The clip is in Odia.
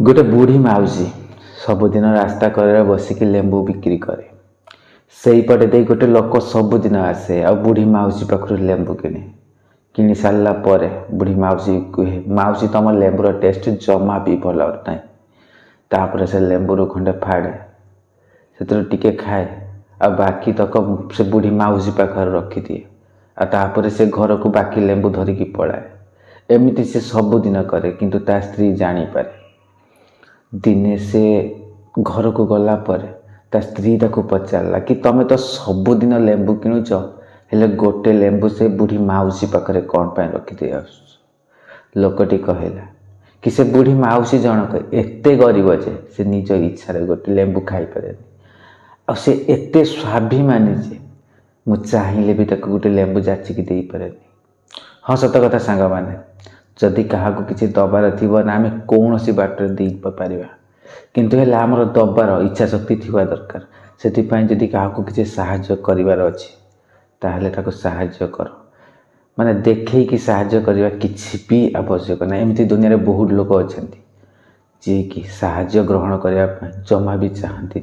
ଗୋଟେ ବୁଢ଼ୀ ମାଉସୀ ସବୁଦିନ ରାସ୍ତା କଡ଼ରେ ବସିକି ଲେମ୍ବୁ ବିକ୍ରି କରେ। ସେଇପଟେ ଦେଇ ଗୋଟେ ଲୋକ ସବୁଦିନ ଆସେ ଆଉ ବୁଢ଼ୀ ମାଉସୀ ପାଖରୁ ଲେମ୍ବୁ କିଣେ। କିଣି ସାରିଲା ପରେ ବୁଢ଼ୀ ମାଉସୀ କୁହେ, "ମାଉସୀ, ତମ ଲେମ୍ବୁର ଟେଷ୍ଟ ଜମା ବି ଭଲ ନାହିଁ।" ତାପରେ ସେ ଲେମ୍ବୁରୁ ଖଣ୍ଡେ ଫାଡ଼େ, ସେଥିରୁ ଟିକେ ଖାଏ ଆଉ ବାକି ତକ ସେ ବୁଢ଼ୀ ମାଉସୀ ପାଖରେ ରଖିଦିଏ। ଆଉ ତାପରେ ସେ ଘରକୁ ବାକି ଲେମ୍ବୁ ଧରିକି ପଳାଏ। ଏମିତି ସେ ସବୁଦିନ କରେ, କିନ୍ତୁ ତା ସ୍ତ୍ରୀ ଜାଣିପାରେ। ଦିନେ ସେ ଘରକୁ ଗଲା ପରେ ତା ସ୍ତ୍ରୀ ତାକୁ ପଚାରିଲା କି ତମେ ତ ସବୁଦିନ ଲେମ୍ବୁ କିଣୁଛ, ହେଲେ ଗୋଟେ ଲେମ୍ବୁ ସେ ବୁଢ଼ୀ ମାଉସୀ ପାଖରେ କ'ଣ ପାଇଁ ରଖିଦେଇ ଆସୁଛ? ଲୋକଟି କହିଲା କି ସେ ବୁଢ଼ୀ ମାଉସୀ ଜଣକ ଏତେ ଗରିବ ଯେ ସେ ନିଜ ଇଚ୍ଛାରେ ଗୋଟେ ଲେମ୍ବୁ ଖାଇପାରେନି, ଆଉ ସେ ଏତେ ସ୍ୱାଭିମାନୀ ଯେ ମୁଁ ଚାହିଁଲେ ବି ତାକୁ ଗୋଟେ ଲେମ୍ବୁ ଯାଚିକି ଦେଇପାରେନି। ହଁ, ସତ କଥା ସାଙ୍ଗମାନେ, ଯଦି କାହାକୁ କିଛି ଦବାର ଥିବ ନା, ଆମେ କୌଣସି ବାଟରେ ଦେଇପାରିବା, କିନ୍ତୁ ହେଲେ ଆମର ଦବାର ଇଚ୍ଛା ଶକ୍ତି ଥିବା ଦରକାର। ସେଥିପାଇଁ ଯଦି କାହାକୁ କିଛି ସାହାଯ୍ୟ କରିବାର ଅଛି, ତାହେଲେ ତାକୁ ସାହାଯ୍ୟ କର। ମାନେ ଦେଖେଇକି ସାହାଯ୍ୟ କରିବା କିଛି ବି ଆବଶ୍ୟକ ନାହିଁ। ଏମିତି ଦୁନିଆରେ ବହୁତ ଲୋକ ଅଛନ୍ତି, ଯିଏକି ସାହାଯ୍ୟ ଗ୍ରହଣ କରିବା ପାଇଁ ଜମା ବି ଚାହାନ୍ତି